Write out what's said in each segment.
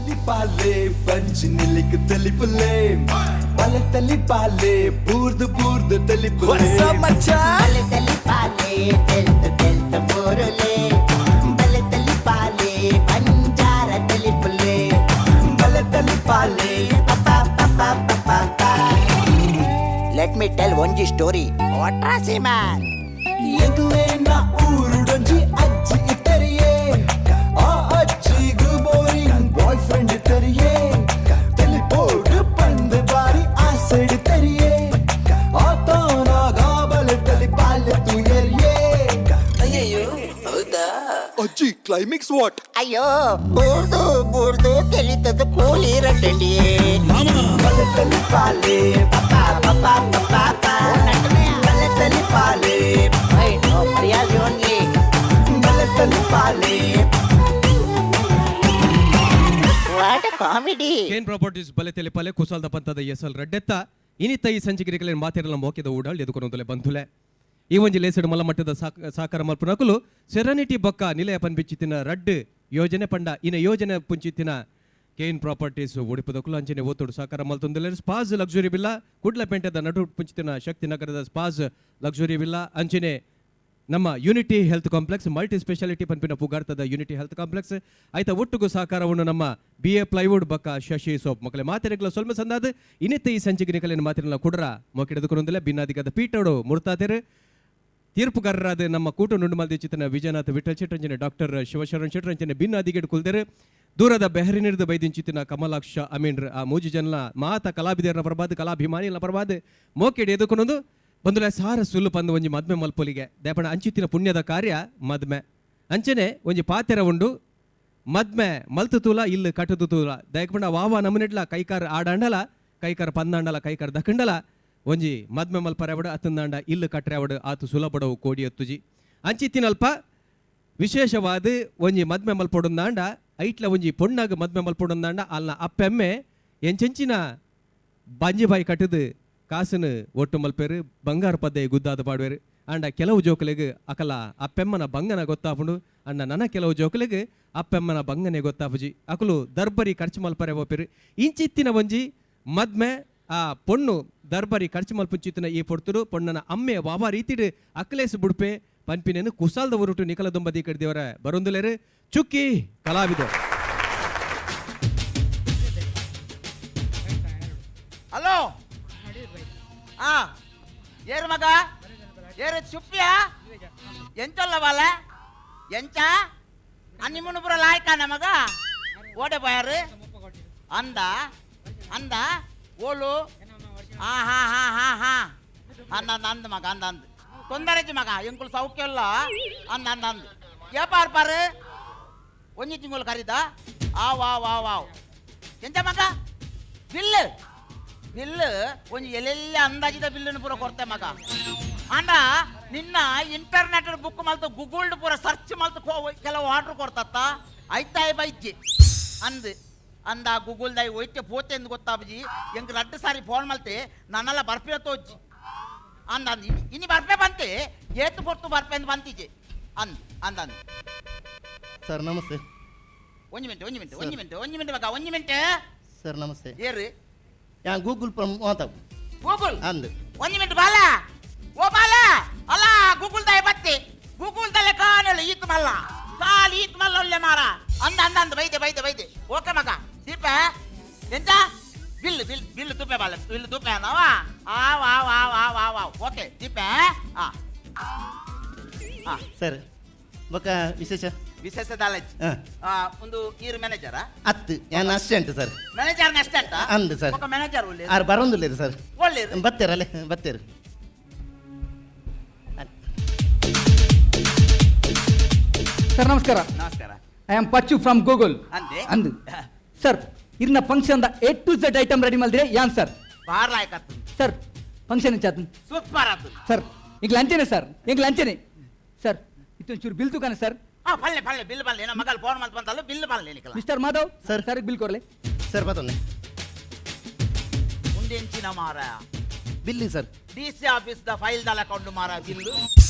ತಲಿಪಾಲೆ ಪಂಚಿ ನಿಲಿಕ್ ತಲಿಪುಲೆ ಬಲೆ ತಲಿಪಾಲೆ ಬೂರ್ದು ಬೂರ್ದು ತಲಿಪುಲೆ. ಬಲೆ ತಲಿಪಾಲೆ ತೆಲ್ತ ತೆಲ್ತ ಬೋರುಲೆ, ಬಲೆ ತಲಿಪಾಲೆ ಬಂಜಾರ ತಲಿಪುಲೆ, ಬಲೆ ತಲಿಪಾಲೆ. Let me tell ಒಂಜಿ ಸ್ಟೋರಿ ವಾಟ್ರಾಸಿ ಮ್ಯಾನ್. ಎಂಕ್ಲೇನ ಊರುಡೊಂಜಿ ಅಜ್ಜಿ ಇತ್ತರಿಯೇ, ಆ ಅಜ್ಜಿಗು ಬೋರಿಂಗ್ ಬಾಯ್ ಫ್ರೆಂಡ್ ಇತ್ತರಿಯೇ. ತೆಲಿಪೋಡು ಪಂದ್ ಬಾರಿ ಆಸೆಡ್ ತೆರಿಯೇ, ಆತನಾಗ ಬಲೆ ತಲಿಪಾಲೆ ತುಯರಿಯೇ. ಅಜ್ಜಿ, ಕ್ಲೈಮ್ಯಾಕ್ಸ್ what? ಅಯ್ಯೋ, ಬೂರ್ದು ಬೂರ್ದು ತೆಲಿತದ ಕೂಲಿ ರಡ್ಡಂಡಿ. ಬಲೆ ತಲಿಪಾಲೆ ಬಲೆ ತಲಿಪಾಲೆ ಮರ್ಯಾದೆ ಓನ್ಲಿ. ಬಲೆ ತಲಿಪಾಲೆ. What comedy! Kane properties ಬಲೆ ತೆಲಿಪಾಲೆ ಕುಸಾಲ್ದ ಪಂತದ ಎಸಲ್ ರಡ್ಡೆತ್ತ ಇನಿತ ಈ ಸಂಚಿಗಿರಿಗಳ ಮಾತೆರಲ ಮೋಕೆದ ಊಡಾಳ್ ಎದುಕೊನೊಂದುಲೆ ಬಂಧುಲೆ. ಈ ಒಂಜಿ ಲೇಸಡು ಮಲಮಟ್ಟದ ಸಾಕಾರ ಮಲ್ಪುನಕುಲು ಸೆರನಿಟಿ ಬೊಕ್ಕ ನಿಲಯ ಪನ್ಪಿಚಿತ್ತಿನ ರಡ್ಡ್ ಯೋಜನೆ ಪಂಡ ಇನ ಯೋಜನೆ ಪುಂಚಿತ್ತಿನ ಕೇನ್ ಪ್ರಾಪರ್ಟೀಸ್ ಒಡಿಪುದಕುಲು ಅಂಚನೆ ಓತುಡು ಸಾಕಾರ ಮಲ್ತೊಂದುಲ್ಲೆರ್. ಸ್ಪಾಸ್ ಲಕ್ಸುರಿ ವಿಲ್ಲ, ಕುಡ್ಲ ಪೇಂಟೆದ ನಡು ಪುಂಚಿತ್ತಿನ ಶಕ್ತಿ ನಗರದ ಸ್ಪಾಸ್ ಲಕ್ಸುರಿ ವಿಲ್ಲ, ಅಂಚನೆ ನಮ್ಮ unity health complex multi speciality ಪನ್ಪಿನ ಪುಗಾರ್ತದ ಯುನಿಟಿ ಹೆಲ್ತ್ ಕಾಂಪ್ಲೆಕ್ಸ್ ಆಯ್ತ ಒಟ್ಟುಗು ಸಹಕಾರವನ್ನು ನಮ್ಮ ಬಿ ಎ ಪ್ಲೈವುಡ್ ಬಕ್ಕ ಶಶಿ ಸೋಪ್ ಮಕ್ಕಳ ಮಾತೆರೆಗಳ ಸೊಲ್ಮೆ ಸಂದಾದ. ಇನ್ನಿತ್ತ ಈ ಸಂಚಿಗೆ ನಿಕಲಿನ ಮಾತಿನ ಕುಡ್ರ ಮೊಕಿಡದುಕೊಂದಿಲ್ಲ ಭಿನ್ನಾಧಿಕದ ಪೀಠೋಡು ಮುರ್ತಾತೆರು ತೀರ್ಪುಗಾರರಾದ ನಮ್ಮ ಕೂಟ ನುಂಡುಮಲ್ದಿ ಚಿತ್ತನ ವಿಜಯನಾಥ್ ವಿಠಲ್ ಶೆಟ್ಟರಂಜನೆ, ಡಾಕ್ಟರ್ ಶಿವಶರಣ್ ಶೆಟ್ಟರಂಜನೆ, ಭಿನ್ನಾದಿಗೆಡ್ ಕುಲ್ದೆರು ದೂರದ ಬೆಹರಿನಿರ್ದ ಬೈದಿಂಚಿತ್ತಿನ ಕಮಲಾಕ್ಷ ಅಮೀನ್ರ. ಆ ಮೂಜಿ ಜನಲ ಮಾತ ಕಲಾವಿದರ ಪರಬಾದ್, ಕಲಾಭಿಮಾನಿಗಳ ಪರಬಾದ್ ಮೋಕೆಡ್ ಎದುಕೊನೊಂದು ಬಂದುಲ. ಸಾರ ಸುಲ್ಲು ಪಂದು ಒಂಜಿ ಮದ್ಮೆ ಮಲ್ಪೊಲಿಗೆ ದೇಪಣ ಅಂಚಿತ್ತಿನ ಪುಣ್ಯದ ಕಾರ್ಯ ಮದ್ಮೆ. ಅಂಚನೆ ಒಂಜಿ ಪಾತೆರ ಉಂಡು, ಮದ್ಮೆ ಮಲ್ತು ತೂಲ ಇಲ್ಲು ಕಟ್ಟದು ತೂಲ. ದಯಕಪಂಡ ವಾವ ನಮನೆಡ್ಲ ಕೈಕಾರ್ ಆಡಾಂಡಲ, ಕೈಕಾರ್ ಪಂದಾಂಡಲ, ಕೈಕಾರ್ ದಖಂಡಲ ಒಂಜಿ ಮದ್ಮೆ ಮಲ್ಪರೆವಡು ಅತ್ತಂದಾಂಡ ಇಲ್ಲು ಕಟ್ಟರೆವಡು ಆತು ಸುಲಭಡವು ಕೋಡಿ ಎತ್ತುಜಿ. ಅಂಚಿತ್ತಿನಲ್ಪ ವಿಶೇಷವಾದ ಒಂಜಿ ಮದ್ಮೆ ಮಲ್ಪೊಡುಂದಾಂಡ, ಐಟ್ಲ ಒಂಜಿ ಪೊಣ್ಣಾಗ ಮದ್ಮೆ ಮಲ್ಪೊಡುಂದಾಂಡ ಅಲ್ನ ಅಪ್ಪೆಮ್ಮೆ ಎಂಚೆಂಚಿನ ಬಂಜಿ ಬಾಯಿ ಕಟ್ಟದು ಕಾಸುನು ಒಟ್ಟು ಮಲ್ಪೇರು, ಬಂಗಾರ ಪದ್ದೆ ಗುದ್ದಾದ ಪಾಡುವೆರು. ಅಂಡ ಕೆಲವು ಜೋಕುಲೆಗ್ ಅಕಲ ಅಪ್ಪೆಮ್ಮನ ಬಂಗನ ಗೊತ್ತಾಪುಂಡು. ಅಂಡ ನನ ಕೆಲವು ಜೋಕುಲೆಗ್ ಅಪ್ಪೆಮ್ಮನ ಬಂಗನೆ ಗೊತ್ತಾಪುಜಿ. ಅಕುಲು ದರ್ಬರಿ ಖರ್ಚು ಮಲ್ಪರೆ ಪೋಪೆರು. ಇಂಚಿತ್ತಿನ ಒಂಜಿ ಮದ್ಮೆ, ಆ ಪೊಣ್ಣು ದರ್ಬರಿ ಖರ್ಚು ಮಲ್ಪುಂಚಿತ್ತಿನ ಈ ಪೊರ್ತುಡು ಪೊಣ್ಣನ ಅಮ್ಮೆ ವಾವಾ ರೀತಿಡ್ ಅಕ್ಲೇಸ್ ಬುಡ್ಪೆ ಪನ್ಪಿನೇನು ಕುಸಾಲ್ದ ಉರುಟು ನಿಕಲ ದುಂಬದಿ ಕಡ್ದಿಯವರ ಬರೊಂದುಲೇರು ಚುಕ್ಕಿ ಕಲಾವಿದ. ಹಲೋ, ಆ ಏರು ಮಗ, ಏರು ಚುಪ್ಪಿಯ ಎಂಚೊಲ್ಲ ಬಾಲ ಎಂಚ ಅನ್ನಿ ಪೂರ ಲಾಯ್ಕಾನ ಮಗ ಓಡೆ ಬಾಯಾರು ಅಂದ ಅಂದ ಓಲು. ಆ ಹಾ ಹಾ ಹಾ ಹಾ, ಅಂದ ಅಂದ ಅಂದ ಮಗ, ಅಂದ ಅಂದ ತೊಂದರೆಜಿ ಮಗ, ಎಂಕುಲು ಸೌಖ್ಯ ಇಲ್ಲ ಅಂದ ಅಂದ ಅಂದ. ಏಪಾರ್ ಪಾರು ಒಂಜಿ ತಿಂಗಳು ಕರೀದ. ಆ ವಾ ವಾ ವಾವ್. ಎಂಚ ಮಗ ಬಿಲ್ಲು? ಬಿಲ್ಲು ಒಂಜಿ ಎಲ್ಲೆಲ್ಲ ಅಂದಾಜಿದ ಬಿಲ್ಲನ್ನು ಪೂರ ಕೊಡ್ತೆ ಮಗ. ಅಂಡ ನಿನ್ನ ಇಂಟರ್ನೆಟ್ ಬುಕ್ ಮಲ್ತು ಗೂಗಲ್ ಪೂರ ಸರ್ಚ್ ಮಲ್ತು ಕೆಲವು ಆರ್ಡರ್ ಕೊಡ್ತತ್ತ ಐತಾಯ್ ಬೈಜ್ಜಿ ಅಂದ್ ಅಂದ. ಗೂಗಲ್ ದಾಯಿ ಒಯ್ತೆ ಪೋತೆ ಎಂದು ಗೊತ್ತಾಬಜಿ. ಎಂಕ್ ರಡ್ಡು ಸಾರಿ ಫೋನ್ ಮಲ್ತೆ, ನನ್ನೆಲ್ಲ ಬರ್ಪೆ ತೋಜ್ಜಿ ಅಂದ ಅಂದ್. ಇನಿ ಇನಿ ಬರ್ಪೆ ಬಂತೆ, ಏತು ಪೊರ್ತು ಬರ್ಪೆ ಅಂದ್ ಬಂತಿಜೆ ಅಂದ್ ಅಂದ ಅಂದ್. ಸರ್, ನಮಸ್ತೆ. ಒಂಜಿ ಮಿನಿಟ್, ಒಂಜಿ ಮಿನಿಟ್, ಒಂಜಿ ಮಿನಿಟ್, ಒಂಜಿ ಮಿನಿಟ್ ಮಗ, ಒಂಜಿ ಮಿನಿಟ್. ಸರ್, ನಮಸ್ತೆ. ಏರು? ಯಾ ಗೂಗಲ್ ಫ್ರಮ್ ಮಾತಾವು. ಗೂಗಲ್? ಅಂದ್. ಒಂಜಿ ಮಿನಿಟ್ ಬಾಲ, ಓ ಬಾಲ. ಅಲ್ಲ, ಗೂಗಲ್ ದಾಯ ಬತ್ತಿ ಗೂಗಲ್ ದಲೆ ಕಾಣಲ್ಲ. ಈತ್ ಮಲ್ಲ ಕಾಲ್ ಈತ್ ಮಲ್ಲ ಒಳ್ಳೆ ಮಾರ ಅಂದ ಅಂದ ಅಂದ. ಬೈದೆ ಬೈದೆ ಬೈದೆ. ಓಕೆ ಮಗ. ದೀಪ ಎಂತ ಬಿಲ್ ಬಿಲ್ ಬಿಲ್ ತುಪ್ಪೆ ಬಾಲ, ಬಿಲ್ ತುಪ್ಪೆ ಅನ್ನವ. ಆ ವಾ ವಾ ವಾ ವಾ ವಾ. ಓಕೆ ದೀಪ. ಆ ಆ. ಸರ್, ಬೊಕ್ಕ ವಿಶೇಷ? ವಿಶೇಷ ದಾಲಜ್. ಹಾ. ಒಂದು ಈರು ಮ್ಯಾನೇಜರಾ? ಅತ್ತು, ಯಾನ್ ಅಸಿಸ್ಟೆಂಟ್ ಸರ್. ಮ್ಯಾನೇಜರ್ ಅಷ್ಟೇ? ಅಂದ್ ಸರ್. ఒక ಮ್ಯಾನೇಜರ್ ಒಳ್ಳೆ. ಆರು ಬರೋಂದಿಲ್ಲ ಸರ್. ಒಳ್ಳೆ. ಬತ್ತೇರಲ್ಲೇ ಬತ್ತೇರು. ಸರ್, ನಮಸ್ಕಾರ. ನಮಸ್ಕಾರ. I am Pachu from Google. ಅಂದೆ? ಅಂದು ಸರ್, ಇರ್ನ function the A to Z item ready ಮಲ್ದಿರೆ ಯಾನ್ ಸರ್. ಬಾರ್ ಲಾಯ್ಕ್ ಆತು. ಸರ್, ಫಂಕ್ಷನ್ ಎಂಚಾತು? ಸೂಪರ್ ಆತು. ಸರ್, ಈಗ ಲಂಚನೆ ಸರ್, ಈಗ ಲಂಚನೆ ಸರ್. ಇತ್ತೊಂಚೂರು ಬಿಲ್ ತುಕಾನೆ ಸರ್. ಆ ಪಲ್ಲೆ ಪಲ್ಲೆ ಬಿಲ್ ಬಲ್ಲೆ. ನಮ್ಮ ಮಗಲ್ ಫೋನ್ ಮಲ್ತ್ ಬಂತಲ್ಲ, ಬಿಲ್ ಬಲ್ಲೆ ನಿಕಲ. Mister Madhav. Sir. Sir, bill ಕೊರ್ಲೆ. ಸರ್, ಬತ್ತೊಂದೆ. ಮುಂದೆಂಚಿನ ಮಾರ? Bill sir. D C office the file ದಾಲ ಕೊಂಡು ಮಾರ ಬಿಲ್ಲು.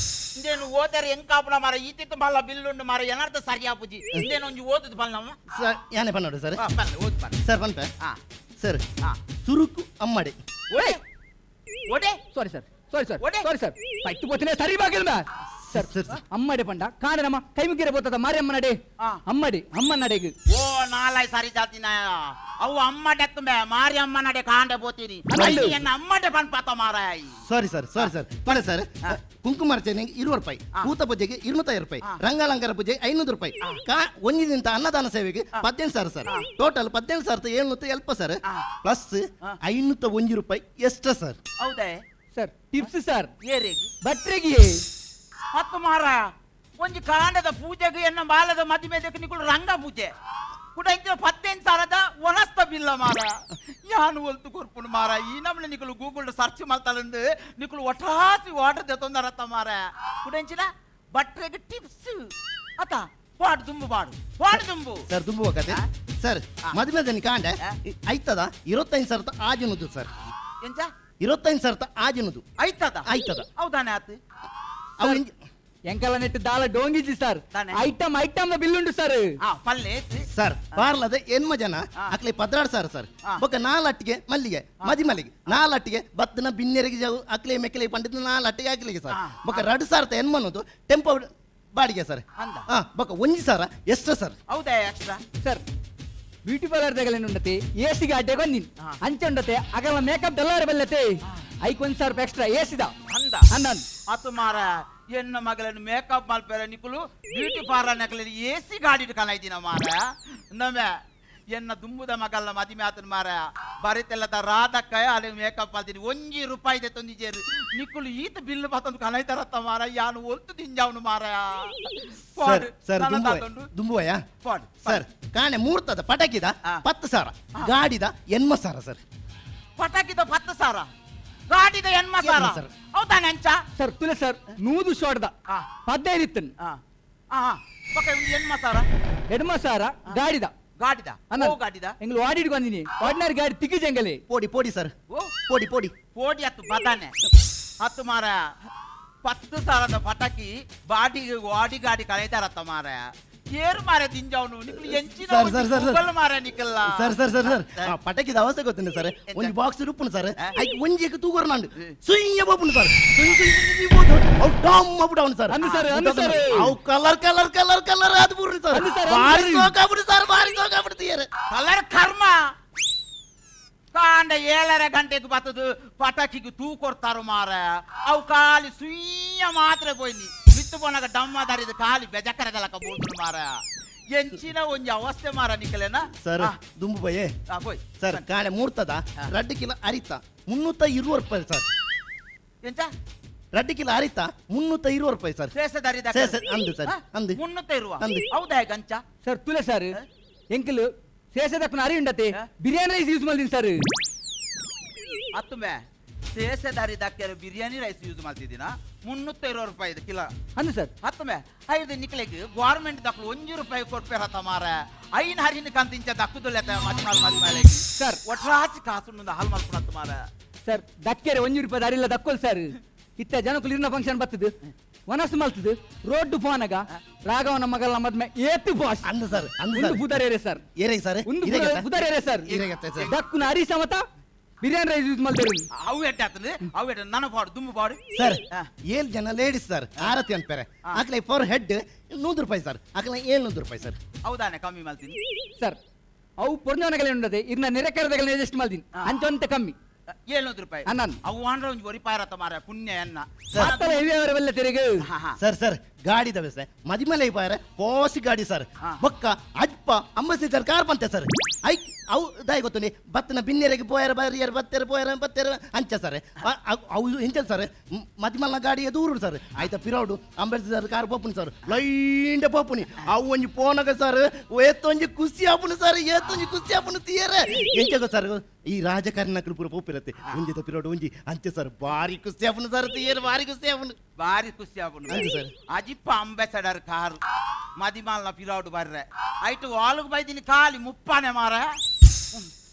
ಇಂದೇನು ಓದರೆ ಎಂಕಾಪುನ ಮಾರ ಈತಿತ್ತು ಮಲ್ಲ ಬಿಲ್ಲುಂಡು ಮಾರ ಏನಾರ್ಥ ಸರಿ ಆಪುಜಿ ಇಂದೇನು ಒಂಜಿ ಓದುದು ಪಲ್ಲಮ್ಮ. ಸರ್, ಯಾನೆ ಪನ್ನೋಡು ಸರ್? ಪಲ್ಲೆ ಓದು ಪಲ್ಲೆ. ಸರ್, ಪನ್ಪೆ. ಸರ್. ಸುರುಕು ಅಮ್ಮಡೆ. ಒಡೆ ಒಡೆ. Sorry sir, sorry sir. ಒಡೆ. ಸಾರಿ ಸರ್, ಪೈತು ಪೋತಿನ ಸರಿ ಬಾಗಿಲ್ sir. Sir, sir. ಅಮ್ಮಡೆ ಪಂಡ ಕಾಣ ನಮ್ಮ ಕೈ ಮುಗಿರ ಬೋತದ ಮಾರಿಯಮ್ಮ ನಡೆ. ಅಮ್ಮಡಿ ಅಮ್ಮ ನಡೆಗೆ. ಓ ನಾಲಾಯ್ ಸರಿ ಜಾತಿನ ಅವು ಅಮ್ಮಡೆ ತುಂಬೆ ಮಾರಿಯಮ್ಮ ನಡೆ ಕಾಂಡೆ ಬೋತೀನಿ. ಅಲ್ಲ. ಎನ್ನ ಅಮ್ಮಡೆ ಪನ್ಪಾತ ಮಾರಾಯ್. Sorry sir, sorry sir. ಪಡೆ ಸರ್, ಕುಂಕುಮಾರ್ಚನೆಗೆ 20 ರೂಪಾಯಿ, ಭೂತ ಪೂಜೆಗೆ 250 ರೂಪಾಯಿ, ರಂಗಾಲಂಕಾರ ಪೂಜೆಗೆ 500 ರೂಪಾಯಿ, ಕಾ ಒಂಜಿನಿಂದ ಅನ್ನದಾನ ಸೇವೆಗೆ 18,000 sir. Total 18,770 sir, plus 501 ರೂಪಾಯಿ ಎಕ್ಸ್ಟ್ರಾ ಸರ್. ಹೌದೇ? Sir, tips sir. ಏರಿಗೆ? ಬಟ್ರೆಗೆ. ಹತ್ತು ಮಾರ ಒಂಜಿ ಕಾಂಡದ ಪೂಜೆಗೆ ಎನ್ನ ಬಾಲದ ಮದಿಮೆದಕ್ಕೆ ನಿಕುಲು ರಂಗ ಪೂಜೆ ಕುಡ ಇಂಚಿನ 18,000ದ ಒನಸ್ತ ಬಿಲ್ಲ ಮಾರ. ಯಾನು ಒಲ್ತು ಕೊರ್ಪುನು ಮಾರ. ಈ ನಮ್ನೆ ನಿಕುಲು ಗೂಗಲ್ ಸರ್ಚ್ ಮಲ್ತಲಂದು ನಿಕುಲು ಒಟ್ರಾಸಿ ವಾಟರ್ ದೆತ್ತೊಂದರತ್ತ ಮಾರ. ಕುಡ ಇಂಚಿನ ಬಟ್ರೆಗೆ ಟಿಪ್ಸ್ ಅತ ಪಾಡು ದುಂಬು ಪಾಡು ಪಾಡು ದುಂಬು. ಸರ್, ತುಂಬುವ ಕತೆ ಸರ್. ಮದುವೆದನಿ ಕಾಂಡೆ ಐತದ 25,000 ಆಜಿನದು ಸರ್. ಎಂಚ? 25,000 ಆಜಿನದು. ಐತದ? ಐತದ. ಹೌದಾನೆ ಆತು. ಅವು ಎಂಕಲ ನೆಟ್ಟು ದಾಲ ಡೋಂಗಿಜಿ sir. Item item bill ಉಂಡು ಸರ್. ಪಲ್ಲೆ. ಸರ್, ಪಾರ್ಲದ ಎನ್ಮ ಜನ ಅಕ್ಲೆ 16,000 ಸರ್. ಬೊಕ್ಕ ನಾಲಟ್ಟಿಗೆ ಮಲ್ಲಿಗೆ ಮದಿ ಮಲ್ಲಿಗೆ ನಾಲಟ್ಟಿಗೆ ಬತ್ತನ ಬಿನ್ನೆರಿಗೆ ಜಾವು ಅಕ್ಲೆ ಮೆಕ್ಲೆ ಪಂಡಿತ ನಾಲಟ್ಟಿಗೆ ಅಕ್ಲಿಗೆ ಸರ್. ಬೊಕ್ಕ 2,000 ಎನ್ಮನದು ಟೆಂಪೋ ಬಾಡಿಗೆ ಸರ್. ಅಂದ. ಬೊಕ್ಕ 1,000 ಎಕ್ಸ್ಟ್ರಾ ಸರ್. ಹೌದಾ extra? Sir, beauty parlour ದಗಲೇನು ಉಂಡತೆ ಎಸಿಗೆ ಅಡ್ಡೆ ಬಂದಿನ್ ಅಂಚೆ ಉಂಡತೆ ಅಗಲ ಮೇಕಪ್ ದಲ್ಲಾರ ಬಲ್ಲತೆ ಐಕ್ 1,000 ರೂಪಾಯಿ ಎಕ್ಸ್ಟ್ರಾ ಎಸಿದ. ಅಂದ. ಅಂದ. ಅತು ಮಾರ, ಎನ್ನ ಮಗಳನ್ನು ಮೇಕಪ್ ಮಲ್ಪೆರ ನಿಕುಲು ಬ್ಯೂಟಿ ಪಾರ್ಲರ್ ನಕಲಿ ಎ ಸಿ ಗಾಡಿ ಕಲಾಯ್ದಿನ ಮಾರ. ನಮೆ ಎನ್ನ ದುಂಬುದ ಮಗಲ್ಲ ಮದಿಮೆ ಆತನ ಮಾರ ಬರಿತೆಲ್ಲದ ರಾಧಕ್ಕ ಅಲ್ಲಿ ಮೇಕಪ್ ಮಾಡ್ತೀನಿ 1 ರೂಪಾಯಿ ತಂದಿಜೇರು ನಿಕುಲು ಈತ ಬಿಲ್ ಬತ್ತಂದು ಕಲಾಯ್ತಾರತ್ತ ಮಾರ. ಯಾನು ಒಲ್ತು ದಿಂಜಾವನು ಮಾರ. ಸರ್ ಸರ್, ದುಂಬುವಯ್ಯ ಸರ್, ಕಾಣೆ ಮೂರ್ತದ ಪಟಾಕಿದ 10,000, ಗಾಡಿದ 80,000 ಸರ್. ಪಟಾಕಿದ 10,000, ಗಾಡಿದ 80,000. ಸರ್. ಹೌದಾನೆ ಅಂಚ? ಸರ್, ತುಲೆ ಸರ್, ನೂದು ಶಾರ್ಟ್ದ 15 ಇತ್ತನ್. 80,000. 80,000 ಗಾಡಿದ. ಗಾಡಿದ? ಓ ಗಾಡಿದ. ಎಂಗ್ಲು ವಾಡಿಡ್ ಬಂದಿನಿ ವಾಡಿನಾರ್ ಗಾಡಿ ತಿಕ್ಕಿ ಜಂಗಲಿ. ಪೋಡಿ ಪೋಡಿ ಸರ್. ಪೋಡಿ ಪೋಡಿ. ಪೋಡಿ ಹತ್ತು ಬದಾನೆ ಹತ್ತು ಮಾರ. 10,000ದ ಪಟಾಕಿ ಬಾಡಿಗೆ ವಾಡಿ ಗಾಡಿ ಕಳೆದಾರತ್ತ ಮಾರ. ಏರು ಮಾರ ದಿಂಜವನು ನಿಕ್ಲು ಎಂಚಿನ sir, sir, sir, sir. ಮಾರ ನಿಕ್ಕಲ್ಲ. Sir sir sir sir, ಪಟಾಕಿದ ಅವಸ್ಥೆ ಗೊತ್ತುಂಟು ಸರ್. ಒಂದು ಬಾಕ್ಸ್ ರುಪ್ಪುನು ಸರ್, ಐಕ್ ಒಂಜಿಗೆ ತೂಗೋರು ನಂಡು ಸುಯ್ಯ ಬೋಪುನು ಸರ್. ಸುಯ್ ಸುಯ್ ಸುಯ್ ಬೋದು ಅವು ಡಮ್ ಅಪ್ಪುಡವನು ಸರ್. ಅಂದು ಸರ್, ಅಂದು ಸರ್. ಅವು colour colour colour colour ಅದು ಪೂರ್ಣ ಸರ್. ಅಂದು ಸರ್, ಅಂದು ಭಾರಿ ಸರ್. ಸೋಕಾಬಿಡು ಸರ್, ಭಾರಿ ಸೋಕಾಬಿಡ್ತೀಯಾರೆ. ಕಲರ್ ಕರ್ಮ ಕಾಂಡ 7.5 ಗಂಟೆಗೆ ಬತ್ತದು ಪಟಾಕಿಗೆ ತೂ ಕೊಡ್ತಾರು ಮಾರ. ಅವು ಖಾಲಿ ಸುಯ್ಯ ಮಾತ್ರ ಪೋಯ್ನಿ ಮಿತ್ತು ಪೋನಾಗ ಡಮ್ಮ ದಾರಿದ ಖಾಲಿ ಬೆಜಕರಗಲಕ ಬೋತುನು ಮಾರ. ಎಂಚಿನ ಒಂಜಿ ಅವಸ್ಥೆ ಮಾರ ನಿಕಲೇನ. ಸರ್, ದುಂಬು ಬಯ್ಯೆ. ಪೋಯ್. ಸರ್, ಕಾಣೆ ಮೂರ್ತದ 2 ಕಿಲೋ ಅರಿತ 320 ರೂಪಾಯಿ ಸರ್. ಎಂಚ? 2 ಕಿಲೋ ಅರಿತ 320 ರೂಪಾಯಿ ಸರ್. ಶೇಷದಾರಿದ ಅಂದು ಸರ್, ಅಂದು. 320. ಅಂದು. ಹೌದಾ ಗಂಚ? ಸರ್, ತುಲೆ ಸರ್, ಎಂಕಲು ಶೇಷದಪ್ಪನ ಅರಿ ಉಂಡತೆ ಬಿರಿಯಾನಿ ರೈಸ್ ಯೂಸ್ ಮಾಡ್ತೀನಿ ಸರ್. ಅತ್ತುಮೆ ಶೇಷದಾರಿ ದಾಕ್ಯಾರ ಬಿರಿಯಾನಿ ರೈಸ್ ಯೂಸ್ ಮಾಡ್ತಿದ್ದೀನ 320 ರೂಪಾಯಿ ಇದು ಕಿಲೋ. ಅಂದು ಸರ್. ಹತ್ತುಮೆ ಐದು ನಿಕ್ಲೆಗ್ ಗೌರ್ಮೆಂಟ್ ದಕ್ಕಲು 1 ರೂಪಾಯಿ ಕೊಡ್ಪೇರತ್ತ ಮಾರ. ಐನ್ ಹರಿನ ಕಂತಿಂಚ ದಕ್ಕುದುಲ್ಲ ಮದಿಮಾಲ್ ಮದಿಮಾಲೆ ಸರ್. ಒಟ್ರಾಸಿ ಕಾಸು ಹಾಲು ಮಲ್ಪುಣತ್ತ ಮಾರ. ಸರ್, ದಕ್ಕೆರೆ 1 ರೂಪಾಯಿ ದಾರಿಲ್ಲ ದಕ್ಕೋಲ್ ಸರ್. ಇತ್ತ ಜನಕುಲು ಇರ್ನ ಫಂಕ್ಷನ್ ಬರ್ತದೆ ವನಸು ಮಲ್ತದೆ ರೋಡ್ ಪೋನಗ ರಾಘವನ ಮಗಲ ಮದ್ಮೆ ಏತು ಬಾಸ್. ಅಂದು ಸರ್, ಅಂದು ಒಂದು ಸರ್. ಪುದರೇರೆ ಸರ್. ಏರೇ ಸರ್? ಒಂದು ಇರೇಗತ್ತ? ಪುದರೇರೆ ಸರ್. ಇರೇಗತ್ತ ಸರ್? ದಕ್ಕುನ ಅರಿ ಸಮತ ಬಿರಿಯಾನಿ ರೈಸ್ ಯೂಸ್ ಮಲ್ತೇವೆ. ಅವು ಎಟ್ಟ ಆತಂದ್ರೆ ಅವು ಎಟ್ಟ ನನ್ನ ಪಾಡು ದುಂಬು ಪಾಡು. ಸರ್, 7 ಜನ ಲೇಡೀಸ್ ಸರ್ ಆರತಿ ಅನ್ಪೇರೆ ಆಕಲೆ ಫಾರ್ ಹೆಡ್ 100 ರೂಪಾಯಿ ಸರ್, ಆಕಲೆ 700 ರೂಪಾಯಿ ಸರ್. ಹೌದಾನೆ ಕಮ್ಮಿ ಮಲ್ತೀನಿ. ಸರ್, ಅವು ಪೊರ್ಜೋನಗಲೆ ಉಂಡದೆ ಇರ್ನ ನೆರೆಕರದಗಲೆ ಅಡ್ಜಸ್ಟ್ ಮಲ್ತೀನಿ ಅಂಚೊಂತ ಕಮ್ಮಿ. 700 ರೂಪಾಯಿ. ಅನ್ನ. ಅವು ಅಂದ್ರೆ ಒಂಜಿ ಒರಿಪಾಯರತ್ತ ಮಾರ ಪುಣ್ಯ ಎನ್ನ. ಆತಲ ಹೆವಿ ಅವರ ತೆರಿಗೆ. ಸರ್ ಸರ್, ಗಾಡಿದವೆ ಸರ್. ಮದಿಮಲೆ ಪಾಯರ ಪೋಸಿ ಗಾಡಿ ಸರ್. ಬೊಕ್ಕ ಅಜ್ಪ ಅಂಬಾಸಿಡರ್ ಕಾರ್ ಬಂತೆ ಸರ್. ಐಕ್ ಅವು ದಾಯ ಗೊತ್ತುನಿ ಬತ್ತನ ಬಿನ್ನೆರೆಗೆ ಪೋಯರ ಬರಿಯರ್ ಬತ್ತೆರ ಪೋಯರ ಬತ್ತೆರ ಅಂಚ ಸರ್. ಅವು ಎಂಚ ಸರ್, ಮದಿಮಲ್ನ ಗಾಡಿಯ ದೂರು ಸರ್. ಆಯ್ತಾ ಪಿರೌಡು ಅಂಬಾಸಿಡರ್ ಕಾರ್ ಪೋಪುನಿ ಸರ್, ಲೈಂಡ ಪೋಪುನಿ. ಅವು ಒಂಜಿ ಪೋನಗ ಸರ್ ಏತೊಂಜಿ ಖುಷಿ ಆಪುನು ಸರ್, ಏತೊಂಜಿ ಖುಷಿ ಆಪುನು ತೀಯರೆ. ಎಂಚ ಸರ್, ಈ ರಾಜಕಾರಣ ಪೂರ ಪೋಪಿರತ್ತೆ ಒಂಜಿದ ಪಿರೋಡು ಒಂಜಿ ಅಂಚೆ ಸರ್. ಭಾರಿ ಖುಷಿ ಆಪುನು ಸರ್ ತೀಯರೆ, ಭಾರಿ ಖುಷಿ ಆಪುನು. ಭಾರಿ ಖುಷಿ ಆಪುನು. ಅಂದು sir. Ajip ambassador car ಮದಿಮಾಲ್ನ ಪಿರೌಡು ಬರ್ರೆ ಐಟು ವಾಲ್ಗ್ ಬೈದಿನಿ ಖಾಲಿ ಮುಪ್ಪಾನೆ ಮಾರ.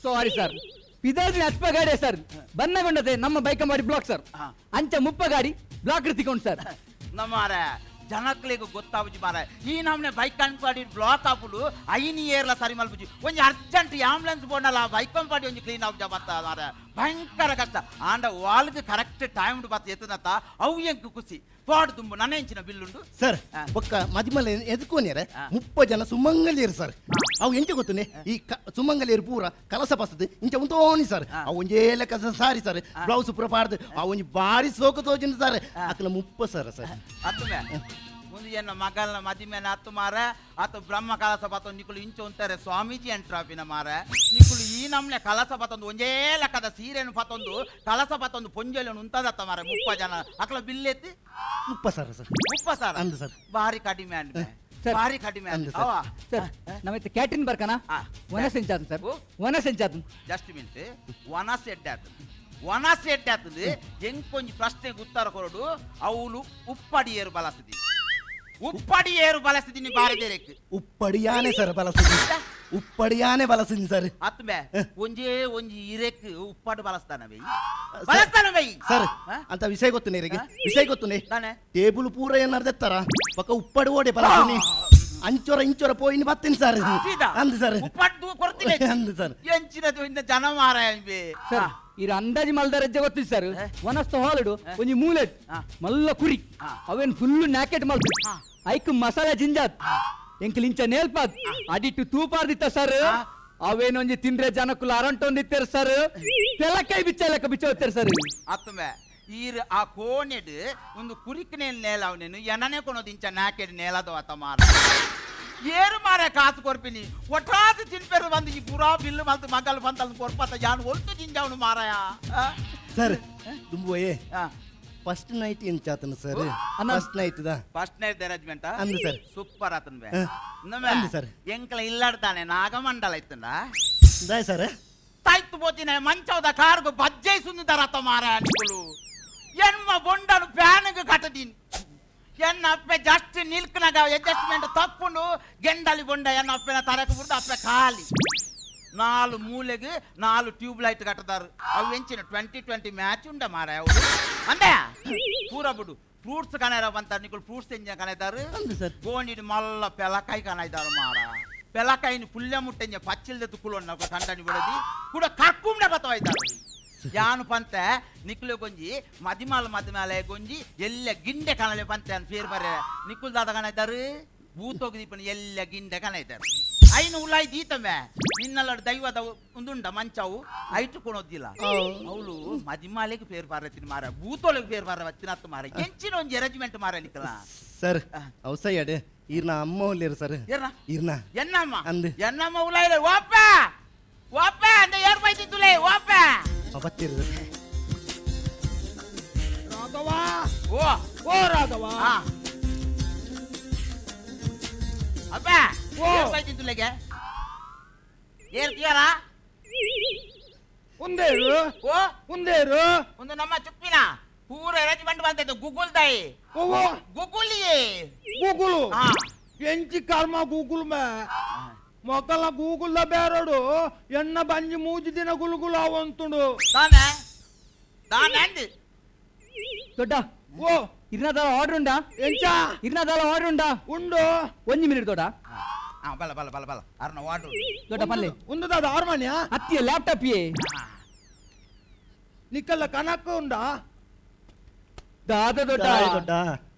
ಸಾರಿ ಸರ್, ಪಿದಾರ್ದಿನ ಅಚ್ಪ ಗಾಡಿ ಸರ್ ಬನ್ನಗೊಂಡತೆ ನಮ್ಮ ಬೈಕಂಬಾಡಿ ಬ್ಲಾಕ್ ಸರ್. ಅಂಚ ಮುಪ್ಪ ಗಾಡಿ ಬ್ಲಾಕ್ ತಿಕೊಂಡು ಸರ್. ನಮಾರ ಜನಕ್ಲೆಗ್ ಗೊತ್ತಾವುಜಿ ಮಾರ ಈ ನಮ್ನೆ ಬೈಕ್ ಅನ್ಪಾಡಿ ಬ್ಲಾಕ್ ಆಪುಡು ಐನಿ ಏರ್ಲ ಸರಿ ಮಲ್ಪುಜಿ ಒಂಜಿ ಅರ್ಜೆಂಟ್ ಆಂಬುಲೆನ್ಸ್ ಬೋಡಲ್ಲ ಬೈಕ್ ಅಂಪಾಡಿ ಒಂಜಿ ಕ್ಲೀನ್ ಆಪುಜ ಬತ್ತ ಮಾರ ಭಯಂಕರ ಕಷ್ಟ ಆಂಡ ವಾಲ್ಗ್ ಕರೆಕ್ಟ್ ಟೈಮ್ ಬತ್ತ ಎತ್ತನತ್ತ ಅವು ಎಂಕ್ ಖುಷಿ ಪಾಡು ತುಂಬು ನನ್ನ ಹೆಂಚಿನ ಬಿಲ್ಲುಂಡು ಸರ್ ಬೊಕ್ಕ ಮದಿಮಲೆ ಎದ್ಕೋನ್ಯಾರ 30 ಜನ ಸುಮಂಗಲಿಯರು ಸರ್ ಅವು ಎಂಚ ಗೊತ್ತುನೆ ಈ ಸುಮಂಗಲಿಯರು ಪೂರ ಕಲಸ ಬಸದು ಇಂಚ ಉಂತೋನಿ ಸರ್ ಅವು ಒಂಜೇ ಲೆಕ್ಕ ಸಾರಿ ಸರ್ ಬ್ಲೌಸ್ ಪೂರ ಪಾಡ್ದು ಅವು ಒಂಜಿ ಬಾರಿ ಸೋಕು ತೋಜಿನ ಸರ್ ಅಕಲ 30 ಸರ್ ಸರ್ ಅತ್ತುಮೆ ಮುಂದೆ ಎನ್ನ ಮಗಲ್ನ ಮದಿಮೇನ ಅತ್ತು ಮಾರ ಆತ ಬ್ರಹ್ಮ ಕಲಸ ಬತ್ತೊಂದು ನಿಕುಲು ಇಂಚ ಉಂತಾರೆ ಸ್ವಾಮೀಜಿ ಎಂಟ್ರಾಪಿನ ಮಾರ ನಿಕುಲು ಈ ನಮ್ನೆ ಕಲಸ ಬತ್ತೊಂದು ಒಂಜೇ ಲೆಕ್ಕದ ಸೀರೆನು ಪತ್ತೊಂದು ಕಲಸ ಬತ್ತೊಂದು ಪೊಂಜೆలను ಉಂತದತ್ತ ಮಾರ 30 ಜನ ಅಕಲ ಬಿಲ್ಲೆತ್ತಿ 30 sir sir 30 sir ಅಂದು ಸರ್ ಭಾರಿ ಕಡಿಮೆ ಅಂಡ್ ಸರ್. ಭಾರಿ ಕಡಿಮೆ ಅಂದು ಸರ್. ಅವ ಸರ್ ನಮ್ಮತ್ತೆ ಕ್ಯಾಟ್ರಿನ್ ಬರ್ಕನ ವನಸ್ ಎಂಚಾತು ಸರ್ ವನಸ್ ಎಂಚಾತು ಜಸ್ಟ್ ಮಿನಿಟ್ ವನಸ್ ಎಡ್ಡೆ ಆತದು ವನಸ್ ಎಡ್ಡೆ ಆತದು ಎಂಕೊಂಜಿ ಪ್ರಶ್ನೆಗೆ ಉತ್ತರ ಕೊರಡು ಅವಳು ಉಪ್ಪಡಿಯೇರು ಬಲಸದಿ ಉಪ್ಪಡಿಯೇರು ಬಲಸಿದಿನಿ ಬಾರದೇರೆಕ್ ಉಪ್ಪಡಿಯಾನೆ ಸರ್ ಬಲಸಿದಿ ಉಪ್ಪಡಿಯಾನೆ ಬಲಸಿದಿ ಸರ್ ಅತ್ಮೆ ಒಂಜೇ ಒಂಜಿ ಇರೆಕ್ ಉಪ್ಪಾಡು ಬಲಸ್ತಾನ ಬೈ ಬಲಸ್ತಾನ ಬೈ ಸರ್ ಅಂತ ವಿಷಯ ಗೊತ್ತು ನೀರಿಗೆ ವಿಷಯ ಗೊತ್ತು ಟೇಬಲ್ ಪೂರ ಏನಾರು ತೆತ್ತಾರ ಪಕ್ಕ ಉಪ್ಪಾಡು ಓಡೆ ಬಲಸಿನಿ ಅಂಚೊರ ಇಂಚೊರ ಪೋಯಿನ ಬತ್ತೀನಿ ಸರ್ ಅಂದು ಸರ್ ಉಪ್ಪಾಡು ಕೊಡ್ತೀನಿ ಅಂದು ಸರ್ ಎಂಚಿನ ಜನ ಮಾರಾಯ ಸರ್ ಇರ ಅಂದಾಜಿ ಮಲ್ದ ರಜ್ಜೆ ಗೊತ್ತಿತ್ತು ಸರ್ ವನಸ್ತ ಹಾಲುಡು ಒಂಜಿ ಮೂಲೆಟ್ ಮಲ್ಲ ಕುರಿ ಅವೇನ್ ಫುಲ್ ನ್ಯಾಕೆಟ್ ಮಲ್ತು ಐಕ್ ಮಸಾಲೆ ಜಿಂಜಾತ್ ಎಂಕಲ್ ಇಂಚ ನೇಲ್ಪಾತ್ ಅಡಿಟ್ಟು ತೂಪಾರ್ದಿತ್ತ ಸರ್ ಅವೇನೊಂಜಿ ತಿಂದ್ರೆ ಜನಕ್ಕುಲ ಅರಂಟೊಂದಿತ್ತೇರು ಸರ್ ತೆಲಕೈ ಬಿಚ್ಚ ಲೆಕ್ಕ ಬಿಚ್ಚ ಹೋಗ್ತಾರೆ ಸರ್ ಅತ್ತುಮೆ ಈರ್ ಆ ಕೋಣೆಡ್ ಒಂದು ಕುರಿಕ್ನೇಲ್ ನೇಲ ಅವನೇನು ಎನನೆ ಕೊನೋದು ಇಂಚ ನಾಕೆಡ್ ನೇಲದೋ ಅತ್ತ ಮಾರ ಏರು ಮಾರ ಕಾಸು ಕೊರ್ಪಿನಿ ಒಟ್ರಾಸಿ ತಿನ್ಪೆರು ಬಂದು ಈ ಪುರಾ ಬಿಲ್ಲು ಮಲ್ತು ಮಗಲ್ ಬಂತಲ್ ಕೊರ್ಪತ್ತ ಯಾನ್ ಒಲ್ತು ತಿಂಜವನು ಮಾರಾಯ ಸರ್ ದುಂಬೋಯೆ ಫಸ್ಟ್ ನೈಟ್ ಎಂಚಾತನ sir first night the first night arrangement ಅಂದು ಸರ್ ಸೂಪರ್ ಆತನ ಬೇ ಅಂದು ಸರ್ ಎಂಕಲ ಇಲ್ಲಾಡ್ತಾನೆ ನಾಗಮಂಡಲ ಇತ್ತಂಡ ದಾಯ್ ಸರ್ ತಾಯ್ತು ಪೋತಿನ ಮಂಚವದ ಕಾರ್ಗು ಬಜ್ಜೈ ಸುಂದರತ ಮಾರ ನಿಕುಲು ಎನ್ಮ ಬೊಂಡನು ಫ್ಯಾನ್ಗೆ ಕಟ್ಟದೀನಿ ಎನ್ನ ಅಪ್ಪೆ ಜಸ್ಟ್ ನಿಲ್ಕನಾಗ ಅಡ್ಜಸ್ಟ್ಮೆಂಟ್ ತಪ್ಪುಂಡು ಗೆಂಡಲಿ ಬೊಂಡ ಎನ್ನ ಅಪ್ಪೆನ ತರಕ ಬಿಡ್ದು ಅಪ್ಪೆ ಖಾಲಿ 4 ಮೂಲೆಗೆ 4 ಟ್ಯೂಬ್ ಲೈಟ್ ಕಟ್ಟದಾರು ಅವು ಎಂಚಿನ 20-20 ಮ್ಯಾಚ್ ಉಂಡ ಮಾರ ಅವು ಅಂದೆ ಪೂರ ಬಿಡು ಫ್ರೂಟ್ಸ್ ಕಣಾರ ಬಂತಾರೆ ನಿಕುಲು ಫ್ರೂಟ್ಸ್ ಎಂಜ ಕಣೈದಾರು ಗೋಣಿಡ್ ಮಲ್ಲ ಪೆಲಕಾಯಿ ಕಣೈದಾರು ಮಾರ ಪೆಲಕಾಯಿನ ಪುಲ್ಯ ಮುಟ್ಟೆಂಜ ಪಚ್ಚಿಲ್ದ ತುಕ್ಕುಲು ಕಂಡನಿ ಬಿಡದಿ ಕೂಡ ಕರ್ಕುಂಡ ಬತ್ತವಾಯ್ತಾರು ಯಾನು ಪಂತೆ ನಿಕ್ಲು ಗೊಂಜಿ ಮದಿಮಾಲ ಮದಿಮಾಲೆ ಗೊಂಜಿ ಎಲ್ಲ ಗಿಂಡೆ ಕಣಲೆ ಪಂತೆ ಅಂತ ಪೇರ್ ಬರ್ರೆ ನಿಕ್ಕುಲ್ ದಾದ ಕಣೈದಾರು ಭೂತೋಗಿ ದೀಪನ ಎಲ್ಲ ಗಿಂಡೆ ಕಣೈದಾರು ಐನು ಉಲಾಯ್ ದೀತಮೆ ನಿನ್ನಲ್ಲ ದೈವದ ಒಂದುಂಡ ಮಂಚವು ಐಟು ಕೊಣೋದಿಲ್ಲ ಅವಳು ಮದಿಮಾಲೆಗೆ ಪೇರ್ ಬಾರತ್ತಿನ ಮಾರ ಭೂತೋಳಿಗೆ ಪೇರ್ ಬಾರ ವತ್ತಿನತ್ತು ಮಾರ ಎಂಚಿನ ಒಂಜಿ ಅರೇಂಜ್ಮೆಂಟ್ ಮಾರ ನಿಕ್ಕಲ ಸರ್ ಅವಸಯ್ಯಡೆ ಈರ್ನ ಅಮ್ಮ ಉಲ್ಲೇರು ಸರ್ ಈರ್ನ ಎನ್ನಮ್ಮ ಅಂದು ಎನ್ನಮ್ಮ ಉಲಾಯಿಲೆ ಓಪ ಓಪ ಅಂದ ಏರ್ ಬೈತಿದ್ದುಲೇ ಓಪ ಅವತ್ತಿರು ರಾಘವ ಓ ಓ ರಾಘವ ಅಪ್ಪ ಏರ್ ಬೈತಿದ್ದುಲೆಗೆ ಏರ್ತೀಯರ ಉಂದೇರು ಓ ಉಂದೇರು ಒಂದು ನಮ್ಮ ಚುಪ್ಪಿನ ಪೂರ ಅರೇಂಜ್ಮೆಂಟ್ ಬಂತೈತೆ ಗೂಗಲ್ ದಾಯಿ ಓ ಗೂಗಲ್ ಗೂಗಲ್ ಎಂಚಿ ಕರ್ಮ ಗೂಗಲ್ ಮೇ ಮೊಕಲ ಗೂಗಲ್ the ಬೇರೋಡು ಎನ್ನ ಬಂಜಿ ಮೂಜಿ ದಿನ ಗುಲ್ಗುಲ್ ಅವಂತುಂಡು ತಾನೆ ತಾನೆ ಅಂದು ದೊಡ್ಡ ಓ ಇರ್ನದಾಲ ಆರ್ಡರ್ ಉಂಡಾ ಎಂಚ ಇರ್ನದಾಲ ಆರ್ಡರ್ ಉಂಡಾ ಉಂಡು ಒಂಜಿ ಮಿನಿಟ್ ದೊಡ್ಡ ಬಲ ಬಲ ಬಲ ಬಲ ಅರ್ನ ಆರ್ಡರ್ ದೊಡ್ಡ ಪಲ್ಲೆ ಉಂದುದಾದ ಆರ್ಮನ್ಯ ಅತ್ತಿಯ ಲ್ಯಾಪ್ಟಾಪ್ ಯೇ ನಿಕ್ಕಲ್ಲ ಕನಕ ಉಂಡಾ ದಾದ ದೊಡ್ಡ ದೊಡ್ಡ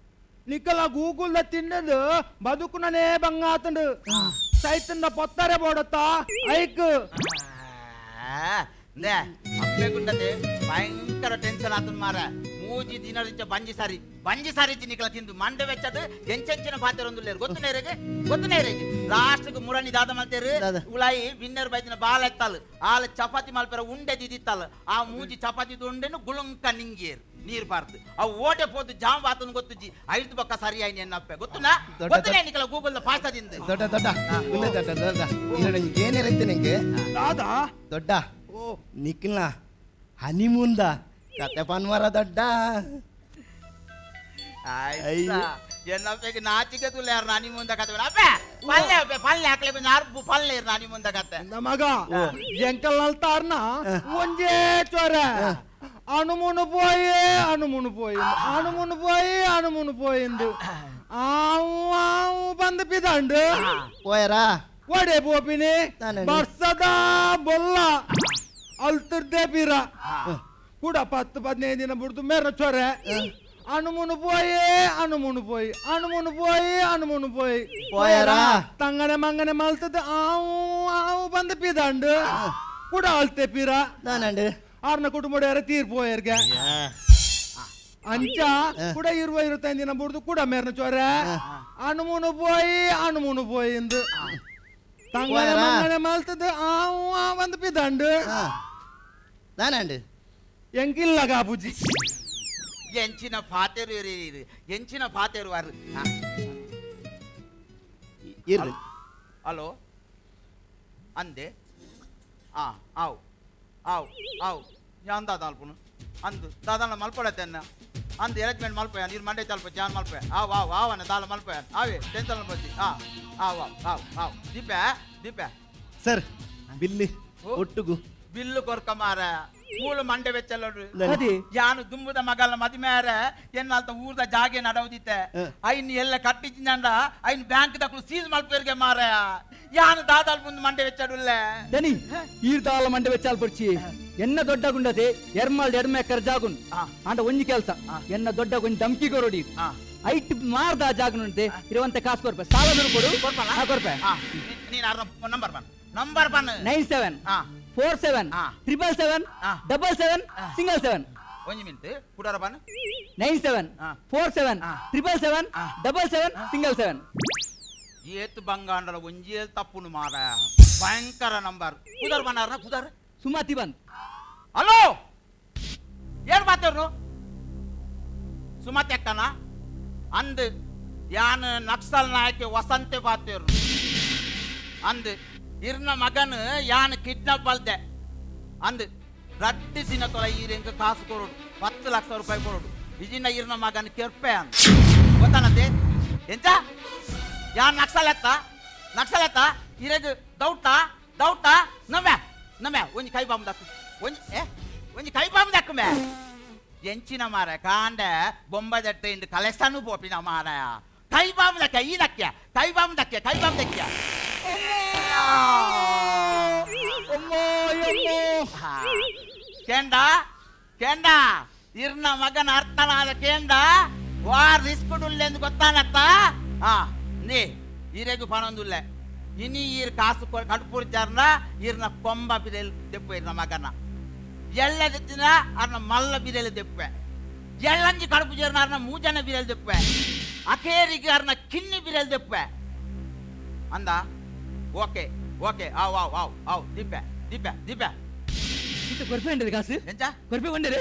ನಿಕ್ಕಲ ಗೂಗಲ್ the ತಿನ್ನದು ಬದುಕುನನೇ ಬಂಗಾತಂಡು ಸೈತಂದ ಪೊತ್ತಾರೆ ಬೋಡತ್ತ ಐಕ್ ಅಪ್ಪೆ ಭಯಂಕರ ಟೆನ್ಷನ್ ಆತನ ಮಾರ ಮೂಜಿ ದಿನದಿಂದ ಬಂಜಿ ಸಾರಿ ಬಂಜಿ ಸಾರಿ ನಿಕ್ಕಲ ತಿಂದು ಮಂಡೆ ವೆಚ್ಚದು ಎಂಚೆಂಚಿನ ಪಾತ್ರ ಒಂದು ಗೊತ್ತು ನೇರೆಗೆ ಗೊತ್ತು ನೇರೆಗೆ ಲಾಸ್ಟ್ಗೆ ಮುರಣಿ ದಾದ ಮಲ್ತೇರು ಉಳಾಯಿ ವಿನ್ನರ್ ಬೈದಿನ ಬಾಲ ಎತ್ತಾಲು ಆಲ ಚಪಾತಿ ಮಲ್ಪೆರ ಉಂಡೆ ದಿದಿತ್ತಾಲು ಆ ಮೂಜಿ ಚಪಾತಿ ಉಂಡೆನು ಗುಳುಂಕ ನಿಂಗೇರು ನೀರು ಬಾರ್ದು ಅವು ಓಟೆ ಪೋದು ಜಾಮ್ ಬಾತನ ಗೊತ್ತುಜಿ ಐದು ಬಕ್ಕ ಸರಿ ಆಯ್ನಿ ಎನ್ನಪ್ಪೆ ಗೊತ್ತುನಾ ಗೊತ್ತುನೇ ನಿಕ್ಕಲ ಗೂಗಲ್ ಪಾಸ್ತಾ ತಿಂದು ದೊಡ್ಡ ದೊಡ್ಡ ದೊಡ್ಡ ದೊಡ್ಡ ಏನೇರೈತೆ ನಿಂಗೆ ದಾದಾ ದೊಡ್ಡ ಓ ನಿಕ್ಲ ಹನಿಮೂನ್ the ಕತೆ ಪನ್ವರ ದೊಡ್ಡ ಎನ್ನಪ್ಪೆಗೆ ನಾಚಿಕೆ ತುಲೆ ಯಾರು ನಾನಿ ಮುಂದೆ ಕತೆ ಅಪ್ಪೆ ಪಲ್ಲೆ ಅಪ್ಪೆ ಪಲ್ಲೆ ಹಾಕ್ಲೆ ನಾರ್ಬು ಪಲ್ಲೆ ಇರು ನಾನಿ ಮುಂದೆ ಕತೆ ಮಗ ಎಂಕಲ್ ಅಲ್ತಾರ್ನ ಒಂಜೇ ಚೊರೆ అనుమును పోయే అనుమును పోయింది అనుమును పోయి అనుమును పోయింది ఆవు ఆవు బంద పిదండు పోయారా వడే పోపిని తానండి. ಬರ್ಸದ ಬೊಲ್ಲ ಅಲ್ತಿರ್ದೆ ಪೀರ ಕೂಡ 10 15 ದಿನ ಬಿಡ್ದು ಮೇರ ಚೊರೆ ಅನುಮುನು ಪೋಯಿ ಅನುಮುನು ಪೋಯಿ ಅನುಮುನು ಪೋಯಿ ಅನುಮುನು ಪೋಯಿ పోయారా? ತಂಗನೆ ಮಂಗನೆ ಮಲ್ತದ ಆವು ಆವು ಬಂದ ಪಿದಂಡು ಕೂಡ ಅಲ್ತೆ ಪೀರ ದಾನಂಡು ಆರ್ನ ಕುಟುಂಬ ತೀರ್ ಪೋಯರ್ಗೆ ಅಂಚ ಕೂಡ 20 25 ದಿನ ಬಿಡ್ದು ಕೂಡ ಮೇರ್ನ ಚೊರೆ ಅನುಮುನು ಪೋಯಿ ಅನುಮುನು ಪೋಯಿಂದು ತಂಗನೆ పోయారా? ಮಂಗನೆ ಮಲ್ತದ ಆವು ಆವು ಬಂದ ಪಿದಂಡು ದಾನಂಡು ಎಂಕಿಲ್ಲ ಕಾಪುಜಿ ಎಂಚಿನ ಪಾತೆರು ಇರು ಎಂಚಿನ ಪಾತೆರು ವಾರು ಇರ್ರಿ ಹಲೋ ಅಂದೆ ಆ ಆವ್ ಆವ್ ಆವ್ ಯಾಂದ ದಾಲ್ಪುನು ಅಂದು ದಾದಾನ ಮಲ್ಪಡತ್ತೆ ಅಂದು ಅರೇಂಜ್ಮೆಂಟ್ ಮಲ್ಪಯ ನೀರು ಮಂಡೆ ಚಾಲ್ಪ ಜಾನ್ ಮಲ್ಪಯ ಆವ್ ಆವ್ ಆವನ ದಾಲ ಮಲ್ಪಯ ಆವೇ ಟೆನ್ಷನ್ ಬತ್ತಿ ಆ ಆವ್ ಆವ್ ಆವ್ ಆವ್ ದೀಪ ದೀಪ ಸರ್ ಬಿಲ್ಲು ಒಟ್ಟುಗು ಬಿಲ್ಲು ಕೊರ್ಕ ಮಾರ ಮೂಲ ಮಂಡೆ ವೆಚ್ಚಲ್ಲೋಡು ಅದೇ ಯಾನು ದುಂಬುದ ಮಗಲ ಮದಿಮೇರ ಎನ್ನಾಲ್ತ ಊರ್ದ ಜಾಗೆ ನಡವದಿತ್ತೆ ಐನ್ ಎಲ್ಲ ಕಟ್ಟಿಚಿಂದ ಐನ್ ಬ್ಯಾಂಕ್ ದಕ್ಲು ಸೀಸ್ ಮಲ್ಪೇರ್ಗೆ ಮಾರ ಯಾನು ದಾದಾಲ್ ಮುಂದ್ ಮಂಡೆ ವೆಚ್ಚಡುಲ್ಲೆ ದನಿ ಈರ್ದಾಲ ಮಂಡೆ ವೆಚ್ಚಾಲ್ ಪೊರ್ಚಿ ಎನ್ನ ದೊಡ್ಡ ಗುಂಡದೆ ಎರ್ಮಾಲ್ ಎಡ್ಮೆಕ್ಕರ್ ಜಾಗುನ್ ಆಂಡ ಒಂಜಿ ಕೆಲಸ ಎನ್ನ ದೊಡ್ಡ ಗುಂಡ್ ಧಮ್ಕಿ ಕೊರೊಡಿ ಐಟ್ ಮಾರ್ದ ಜಾಗನುಂಟೆ ಇರುವಂತ ಕಾಸು ಕೊರ್ಪೆ ಸಾಲ ಕೊಡು ಕೊರ್ಪೆ ನೀನು ನಂಬರ್ ಬನ್ ನಂಬರ್ ಬನ್ 97 47 777 77 777. ಒಂಜಿ ಮಿನಿಟ್ ಕುಡಾರ ಬನ್ 97 47 777 77 777. ಏತು ಬಂಗಾಂಡಲ ಒಂಜೇ ತಪ್ಪುನು ಮಾರ ಭಯಂಕರ ನಂಬರ್ ಕುದರ್ ಬನ್ನಾರ ಕುದರ್ ಸುಮತಿ ಬಂದ್. ಹಲೋ ಏನ್ ಮಾತಾಡ್ರು ಸುಮತಿ ಅಕ್ಕನ ಅಂದ್ ಯಾನ್ ನಕ್ಸಲ್ ನಾಯಕ ವಸಂತೆ ಬಾತೇರು ಅಂದ್ ಇರ್ನ ಮಗನ್ ಯಾನ್ ಕಿಡ್ನಾಪ್ ಅಲ್ದೆ ಅಂದ್ ರಡ್ಡು ದಿನ ತೊಲ ಈರೆಂಗ್ ಕಾಸು ಕೊರೋಡು 10 ಲಕ್ಷ ರೂಪಾಯಿ ಕೊರೋಡು ಇಜಿನ ಇರ್ನ ಮಗನ್ ಕೆರ್ಪೆ ಅಂದ್ ಗೊತ್ತಾನತೆ ಎಂತ ಯಾನ್ ನಕ್ಸಲ್ ಎತ್ತ ನಕ್ಸಲ್ ಎತ್ತ ಇರೆಗ್ ದೌಟಾ ದೌಟಾ ನಮ್ಮೆ ನಮ್ಮೆ ಒಂಜಿ ಕೈ ಬಾಂಬ್ ಒಂಜಿ ಒಂಜಿ ಕೈ ಬಾಂಬ್ ದಕ್ಕುಮೆ ಎಂಚಿನ ಮಾರ ಕಾಂಡ ಬೊಂಬದ ಟ್ರೈನ್ ಕಲೆಸನು ಪೋಪಿನ ಮಾರ ಕೈ ಬಾಂಬ್ ದಕ್ಕ ಈ ದಕ್ಯ ಕೈ ಬಾಂಬ್ ದಕ್ಯ ಕೈ ಬಾಂಬ್ ದಕ್ಯ ಕೇಂಡ ಕೇಂಡ ಇರ್ನ ಮಗನ ಅರ್ಥನಾದ ಕೇಂಡ ವಾ ರಿಸ್ಕ್ ಎಂದು ಗೊತ್ತಾನತ್ತ ಹಾ ನೀ ಈರೆಗು ಪಣೊಂದುಲ್ಲೆ ಇನಿ ಈರ್ ಕಾಸು ಕಡುಪುರ್ಜಾರ್ನ ಇರ್ನ ಕೊಂಬ ಬಿರೆಲ್ ದೆಪ್ಪು ಇರ್ನ ಮಗನ ಎಲ್ಲ ದೆತ್ತಿನ ಅರ್ನ ಮಲ್ಲ ಬಿರೆಲ್ ದೆಪ್ಪೆ ಎಳ್ಳಂಜಿ ಕಡುಪು ಜೇರ್ನ ಅರ್ನ ಮೂಜನ ಬಿರೆಲ್ ದೆಪ್ಪೆ ಅಕೇರಿಗೆ ಅರ್ನ ಕಿನ್ನಿ ಬಿರೆಲ್ ದೆಪ್ಪೆ ಅಂದ ಓಕೆ ಓಕೆ ಆವ್ ಆವ್ ಆವ್ ಆವ್ ದಿಪ್ಪೆ ದಿಪ್ಪೆ ದಿಪ್ಪೆ ಕೊರ್ಪೆ ಉಂಡರೆ ಕಾಸು ಎಂಚ ಕೊರ್ಪೆ ಉಂಡರೆ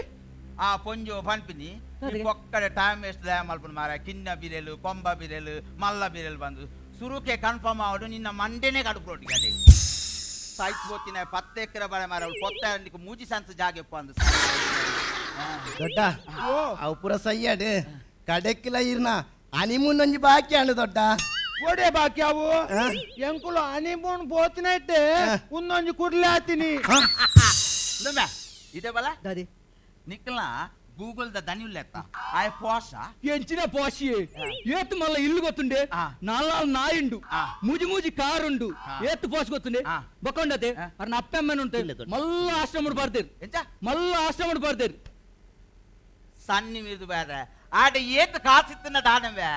ಆ ಪೊಂಜೋ ಪನ್ಪಿನಿ ಒಕ್ಕಡೆ ಟೈಮ್ ವೇಸ್ಟ್ ಮಲ್ಪುನ ಮಾರ ಕಿನ್ನ ಬಿರೆಲು ಕೊಂಬ ಬಿರೆಲು ಮಲ್ಲ ಬಿರೆಲು ಬಂದು ಸುರುಕೆ ಕನ್ಫರ್ಮ್ ಆವಡು ನಿನ್ನ ಮಂಡೆನೆ ಕಡುಪು ರೊಟ್ಟಿಗೆ ಸಾಯ್ತು ಪೋತಿನ 10 ಎಕರೆ ಬಳೆ ಮಾರ ಪೊತ್ತ ಮೂಜಿ ಸನ್ಸ್ ಜಾಗೆ ಅಂದು ದೊಡ್ಡ ಅವು ಪೂರ ಸಯ್ಯಾಡು ಕಡೆಕ್ಕಿಲ ಇರ್ನ ಹನಿಮೂನ್ ಒಂಜಿ ಬಾಕಿ ಅಂಡು ದೊಡ್ಡ ಒಡೆ ಬಾಕಿ ಅವು ಎಂಕುಲು ಹನಿಮೂನ್ ಪೋತಿನೈಟೆ ಉನ್ನೊಂಜಿ ಕುಡ್ಲೆ ಆತೀನಿ ಇದೇ ಬಲ ದಾದಿ ನಿಕ್ಲ ಗೂಗಲ್ the ದನಿ ಉಲ್ಲೆತ್ತ ಆಯ್ ಪೋಷ ಎಂಚಿನ ಪೋಷಿ ಏತು ಮಲ್ಲ ಇಲ್ಲು ಗೊತ್ತುಂಡೆ ನಾಲ್ನಾಲ್ ನಾಯುಂಡು ಮೂಜಿ ಮೂಜಿ ಕಾರ್ ಉಂಡು ಏತು ಪೋಷ್ ಗೊತ್ತುಂಡೆ ಬಕೊಂಡತೆ ಅರ್ನ ಅಪ್ಪಮ್ಮನ ಉಂಟು ಮಲ್ಲ ಆಶ್ರಮ ಬರ್ದೇರ್ ಎಂಚ ಮಲ್ಲ ಆಶ್ರಮ ಬರ್ದೇರ್ ಸನ್ನಿ ಮೀದು ಬೇಡ ಆಡ ಏತು ಕಾಸಿತ್ತಿನ ದಾನವೇ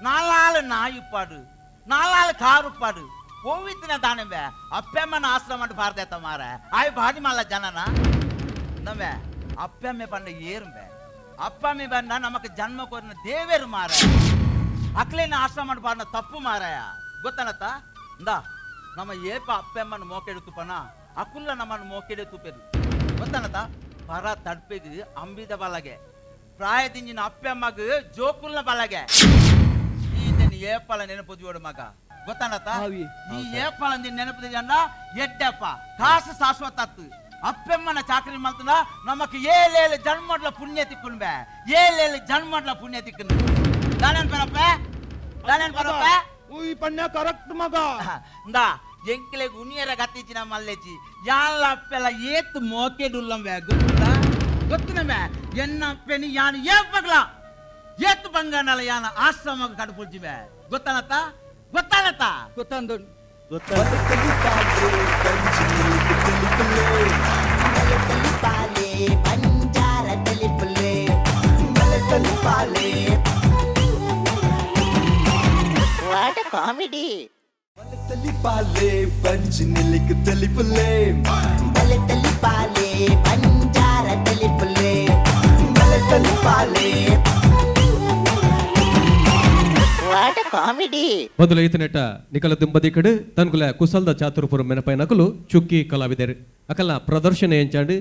ನಾಲ್ನಾಲು ನಾಯುಪ್ಪಾಡು ನಾಲ್ನಾಲು ಕಾರುಪ್ಪಾಡು ಓವಿತ್ತಿನ ದಾನವೇ ಅಪ್ಪಮ್ಮನ ಆಶ್ರಮ ಬಾರ್ದೇತ ಮಾರ ಆಯ್ ಬಾಡಿ ಮಲ್ಲ ಜನನ ನಮ್ಮೆ ಅಪ್ಪಮ್ಮೆ ಪಂಡ ಏರುಂಬೆ ಅಪ್ಪಮ್ಮೆ ಬಂದ ನಮಕ್ ಜನ್ಮ ಕೋರಿನ ದೇವೇರು ಮಾರ ಅಕ್ಲೇನ ಆಶ್ರಮ ಬಾರ್ನ ತಪ್ಪು ಮಾರಾಯ ಗೊತ್ತನತ್ತ ಇಂದ ನಮ್ಮ ಏಪ ಅಪ್ಪಮ್ಮನ ಮೋಕೆಡು ತುಪ್ಪನ ಅಕುಲ್ಲ ನಮ್ಮನ್ನು ಮೋಕೆಡೆ ತುಪ್ಪೆದು ಗೊತ್ತನತ್ತ ಪರ ತಡ್ಪೆದು ಅಂಬಿದ ಬಲಗೆ ಪ್ರಾಯದಿಂಜಿನ ಅಪ್ಪಮ್ಮಗ ಜೋಕುಲ್ನ ಬಲಗೆ ಈತನ ಏಪಲ ನೆನಪು ಜೋಡು ಮಗ ಗೊತ್ತಾನತ್ತ ಈ ಏಪಲ ನಿನ್ನ ನೆನಪು ಅಣ್ಣ ಎಡ್ಡಪ್ಪ ಕಾಸು ಶಾಶ್ವತ ಅಪ್ಪಮ್ಮನ ಚಾಕರಿ ಮಲ್ತನ ನಮಕ್ ಏಳೇಳು ಜನ್ಮಡ್ಲ ಪುಣ್ಯ ತಿಕ್ಕುನ್ಬೆ ಏಳೇಳು ಜನ್ಮಡ್ಲ ಪುಣ್ಯ ತಿಕ್ಕುನು ದಾನೇನ್ ಪರಪ್ಪ ದಾನೇನ್ ಪರಪ್ಪ ಈ ಪಣ್ಯ ಕರೆಕ್ಟ್ ಮಗ ಇಂದಾ ಎಂಕ್ಲೆಗ್ ಉನಿಯರ ಗತ್ತಿಚಿನ ಮಲ್ಲೆಚಿ ಯಾಲ ಅಪ್ಪೆಲ ಏತ್ ಮೋಕೆಡುಲ್ಲಂಬೆ ಗೊತ್ತಾ ಗೊತ್ತು ನಮ್ಮ ಎನ್ನ ಪೆನಿ ಯಾನು ಏಪಗ್ಲ ಏತ್ ಬಂಗಾನಲ ಯಾನ ಆಶ್ರಮ ಕಡುಪುಜ್ಜಿವೆ ಗೊತ್ತಾನತ್ತ ಗೊತ್ತಾನತ್ತ ಗೊತ್ತಂದು. What comedy. తెలిపాలే పంచి నిలికి తెలిపులే బలె తెలిపాలే బంజార తెలిపులే బలె తెలిపాలే. What comedy. ಮೊದಲು ಈತನೆಟ್ಟ ನಿಕಲ ದುಂಬದಿಕಡು ತನ್ಕುಲ ಕುಸಲ್ದ ಚಾತುರ್ಪುರ ಮೆನಪೈ ನಕಲು ಚುಕ್ಕಿ ಕಲಾವಿದರು ಅಕಲ ಪ್ರದರ್ಶನ ಎಂಚಾಂಡು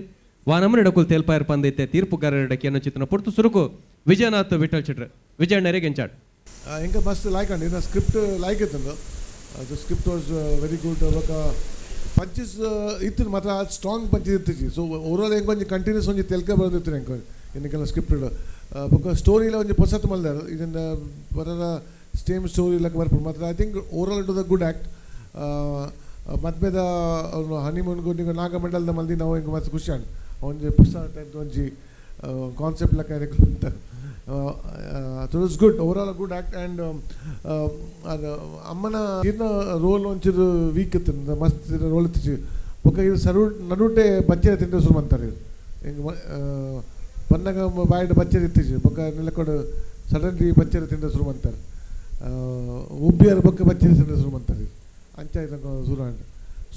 ವಾನಮನ ಡಕುಲ್ ತೇಲ್ಪಾಯರ್ ಪಂದೈತೆ ತೀರ್ಪುಗಾರರ ಕೇನ ಚಿತ್ರನ ಪುರ್ತು ಸುರುಕು ವಿಜಯನಾಥ್ ವಿಠಲ್ ಚಿಟ್ರ ವಿಜಯಣ್ಣರಿಗೆ ಎಂಚಾಡ್. ಎಂಕ ಮಸ್ತ್ ಲೈಕ್ ಅಂಡ್ ಇನ್ನ ಸ್ಕ್ರಿಪ್ಟ್ ಲೈಕ್ ಇತ್ತಂದು. The script was very good. ಬೊಕ ಪಂಚಸ್ ಇತ್ತು ಮಾತ್ರ ಸ್ಟ್ರಾಂಗ್ ಪಂಚಸ್ ಇತ್ತಿಜಿ. ಸೊ ಓವರಾಲ್ ಎಂಕ್ ಒಂಜಿ ಕಂಟಿನ್ಯೂಸ್ ಒಂಜಿ ತೆಲ್ಕೆ ಬರೋದಿತ್ತು ಎಂಕ್ ಇನ್ನಕ್ಕೆಲ್ಲ ಸ್ಕ್ರಿಪ್ಟ್. ಬೊಕ ಸ್ಟೋರಿಲ ಒಂಜಿ ಪೊಸತ್ ಮಲ್ದಾರ್ ಇದನ್ನ ಬರದ ಸೇಮ್ ಸ್ಟೋರಿ ಲೆಕ್ಕ ಬರ್ಪುಂಡು ಮಾತ್ರ. I think overall it was a good act. ಮದ್ಮೆದ ಹನಿಮೂನ್ಗು ನೀವು ನಾಗಮಂಡಲದ ಮಲ್ದಿ ನಾವು ಎಂಕ್ ಮಸ್ತ್ ಖುಷಿ ಆಂಡ್ ಒಂಜಿ ಪೊಸ ಟೈಪ್ ಒಂಜಿ ಕಾನ್ಸೆಪ್ಟ್ ಲೆಕ್ಕ ಅಂತ. So it's good, overall good act. And ಅದು ಅಮ್ಮನ ಇರ್ನ ರೋಲ್ ಒಂಚೂರು ವೀಕ್ ಇತ್ತು, ಮಸ್ತ್ ರೋಲ್ ಇತ್ತು. ಬೊಕ್ಕ ಇದು ಸರು ನಡುಟೆ ಬಚ್ಚೆ ತಿಂಡ ಶುರು ಅಂತಾರೆ. ಇದು ಹಿಂಗೆ ಬನ್ನಗ ಬಾಯಿಡ್ ಬಚ್ಚೆ ಇತ್ತಿಜಿ, ಬೊಕ್ಕ ನೆಲಕೊಡು ಸಡನ್ಲಿ ಬಚ್ಚೆ ತಿಂಡ ಶುರು ಅಂತಾರೆ. ಉಬ್ಬಿಯರ್ ಬೊಕ್ಕ ಬಚ್ಚೆ ತಿಂಡ ಶುರು ಅಂತಾರೆ. ಅಂಚ ಇದಕ್ಕೆ ಶುರು and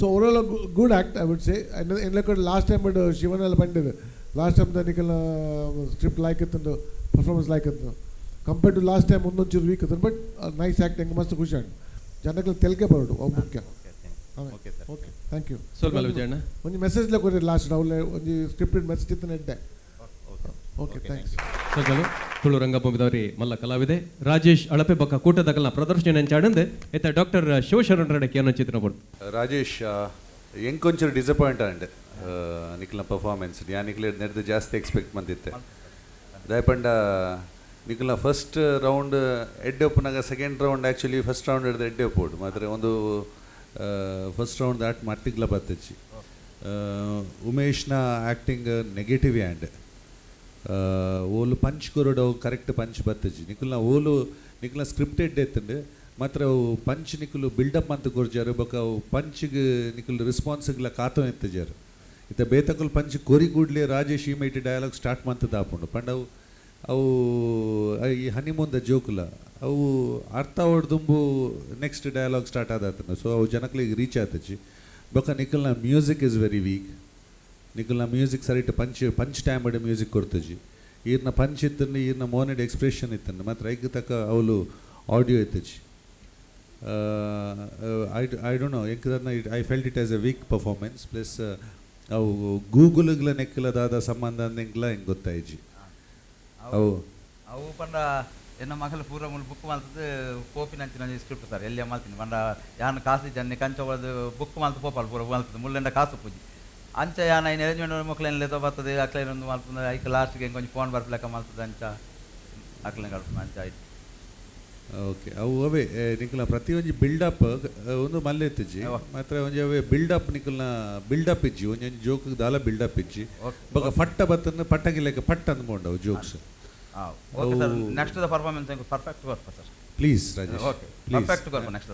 so overall good act I would say. ಎನ್ಲೆಕೊಡು last time ಶಿವನೆಲ್ಲ ಬಂದಿದ್ದು ಲಾಸ್ಟ್ ಟೈಮ್ ನಿಕಲ್ನ ಸ್ಕ್ರಿಪ್ಟ್ ಲೈಕ್ ಇತ್ತು, ಪರ್ಫಾರ್ಮೆನ್ಸ್ ಲೈಕ್ ಇತ್ತು. ಕಂಪೇರ್ ಟು ಲಾಸ್ಟ್ ಟೈಮ್ ಒಂದೊಂಚೂರು ವೀಕ್ ಇತ್ತು, ಬಟ್ ನೈಸ್ ಆ್ಯಕ್ಟಿಂಗ್, ಮಸ್ತ್ ಖುಷಿ ಆಂಡ್ ಜನಗಳು ತೆಲ್ಕೆ ಬರೋಡು ಅವು ಮುಖ್ಯ. Okay sir. Okay, thank you. ಸ್ವಲ್ಪ ವಿಜಯಣ್ಣ ಒಂಜಿ ಮೆಸೇಜ್ ಲೆಕ್ಕ ಲಾಸ್ಟ್ ಅವಳೆ ಒಂಜಿ ಸ್ಕ್ರಿಪ್ಟೆಡ್ ಮೆಸೇಜ್ ಇತ್ತು ನೆಡ್ಡೆ. Okay, thanks. ಸಜ್ಜಲು ತುಳು ರಂಗಭೂಮಿದವರಿ ಮಲ್ಲ ಕಲಾವಿದೆ ರಾಜೇಶ್ ಅಳಪೆ ಬೊಕ್ಕ ಕೂಟದಕಲ್ನ ಪ್ರದರ್ಶನ ಎಂಚಾಡಂದು ಇತ್ತ ಡಾಕ್ಟರ್ ಶಿವಶರಣ ರೆಡ್ಡಿ ಏನೋ ಚಿತ್ರ ಕೊಡ್ತು. ರಾಜೇಶ್, ಎಂಕೊಂಚೂರು ಡಿಸಪಾಯಿಂಟ್ ಆಂಡ್ ನಿಖಲ್ನ ಪರ್ಫಾರ್ಮೆನ್ಸ್. ಯಾನ್ ನಿಖಲ್ ನೆಡ್ದು ಜಾಸ್ತಿ ಎಕ್ಸ್ಪೆಕ್ಟ್ ಮಂದಿತ್ತೆ. ದಯಪಂಡ ನಿಖಲ್ನ ಫಸ್ಟ್ ರೌಂಡ್ ಎಡ್ಡೆ ಒಪ್ಪುನಾಗ second round actually first round ಹಿಡ್ದು ಎಡ್ಡೆ ಒಪ್ಪೋಡು ಮಾತ್ರ ಒಂದು ಫಸ್ಟ್ ರೌಂಡ್ ದಾಟ್ ಮಟ್ಟಿಗ್ಲ ಬತ್ತಚ್ಚಿ. ಉಮೇಶ್ನ ಆ್ಯಕ್ಟಿಂಗ್ ನೆಗೆಟಿವ್ ಆ್ಯಂಡ್ ಓಲು ಪಂಚ್ ಕೊರಡು ಕರೆಕ್ಟ್ ಪಂಚ್ ಬತ್ತಜಿ. ನಿಖಲ್ನ ಓಲು ನಿಖಲ್ನ ಸ್ಕ್ರಿಪ್ಟೆಡ್ ಎತ್ತಂಡು ಮಾತ್ರ ಅವು ಪಂಚ್ ನಿಕುಲು ಬಿಲ್ಡಪ್ ಅಂತ ಕೊರ್ಜಾರು. ಬೊಕ ಅವು ಪಂಚ್ಗೆ ನಿಕುಲು ರೆಸ್ಪಾನ್ಸ್ಗ್ಲ ಕಾತೋ ಎತ್ತಜಾರು. ಇತ್ತ ಬೇತಕುಲು ಪಂಚ್ ಕೊರಿ ಕೂಡ್ಲೆ ರಾಜೇಶ್ ಈ ಮೈಟ್ ಡಯಲಾಗ್ ಸ್ಟಾರ್ಟ್ ಮಂತ ದಾಪುಂಡು. ಪಂಡ ಅವು ಅವು ಈ ಹನಿಮೂನ್ the ಜೋಕುಲ ಅವು ಅರ್ಥ ದುಂಬು ನೆಕ್ಸ್ಟ್ ಡಯಲಾಗ್ ಸ್ಟಾರ್ಟ್ ಆದಾತನ. ಸೊ ಅವು ಜನಕ್ಲಿಗೆ ರೀಚ್ ಆತಜಿ. ಬೊಕ ನಿಖಲ್ನ ಮ್ಯೂಸಿಕ್ is very weak. ನಿಖಲ್ನ ಮ್ಯೂಸಿಕ್ ಸರಿಟ್ ಪಂಚ್ ಪಂಚ್ ಟೈಮ್ ಮ್ಯೂಸಿಕ್ ಕೊರ್ತಜಿ. ಈರ್ನ ಪಂಚ್ ಇತ್ತಂಡು ಈರ್ನ ಮೋನೆಡ್ ಎಕ್ಸ್ಪ್ರೆಷನ್ ಇತ್ತಂಡು ಮಾತ್ರ ಐಕ್ ತಕ್ಕ ಅವಳು ಆಡಿಯೋ ಇತ್ತಜಿ. I don't know ಎಂಕದನ್ನ I felt it as a weak performance. Plus ಅವು ಗೂಗಲ್ಗ್ಲ ನೆಕ್ಕಲ ದಾದ ಸಂಬಂಧ ಅಂದೆಂಗ್ಲ ಹೆಂಗೆ ಗೊತ್ತಾಯ್ಜಿ ಅವು. ಅವು ಪಂಡ ಎನ್ನ ಮಗಲು ಪೂರ ಮುಲ್ ಬುಕ್ ಮಲ್ತದ್ದು ಪೋಪಿನಂಚಿನ ಒಂಜಿ ಸ್ಕ್ರಿಪ್ಟ್ ಸರ್ ಎಲ್ಲಿಯ ಮಲ್ತೀನಿ ಪಂಡ ಯಾನ್ ಕಾಸು ಜನ್ನಿ ಕಂಚ ಬುಕ್ ಮಲ್ತು ಪೋಪಾಲ್ ಪೂರ ಮಲ್ತದ್ದು ಮುಲ್ಲೆಂಡ ಕಾಸು ಪೂಜಿ ಅಂಚ ಯಾನ್ ಐನ ಅರೇಂಜ್ಮೆಂಟ್ ಮೊಕ್ಲೇನ್ ಲೆತ ಬರ್ತದೆ ಅಕ್ಲೇನ್ ಒಂದು ಮಲ್ಪುನ ಐಕ್ ಲಾಸ್ಟ್ಗೆ ಒಂಜಿ ಫೋನ್ ಬರ್ಪಲೆಕ್ಕ ಮಲ್ತದ ಅಂಚ ಅಕ್ಲೇನ್ ಕಲ್ಪುನ ಅಂಚ ಆಯ್ತು. ಓಕೆ, ಅವು ಅವೇ ನಿಖಲ್ನ ಪ್ರತಿಯೊಂಜಿ ಬಿಲ್ಡಪ್ ಒಂದು ಮಲ್ಲೆ ಇತ್ತಿಜಿ ಮಾತ್ರ ಒಂಜಿ ಅವೇ ಬಿಲ್ಡಪ್ ನಿಖಲ್ನ ಬಿಲ್ಡಪ್ ಇಜ್ಜಿ ಒಂಜೊಂಜಿ ಜೋಕ್ ದಾಲ ಬಿಲ್ಡಪ್ ಇಜ್ಜಿ. ಬೊಕ ಫಟ್ಟ ಬತ್ತನ್ನು ಪಟ್ಟಗಿಲೆಕ್ಕ ಪಟ್ಟ ಅಂದ್ಕೊಂಡವು jokes. Okay sir, next the performance perfect ಕೊರ್ಪ sir. Please Rajesh. Okay, perfect ಕೊರ್ಪ next.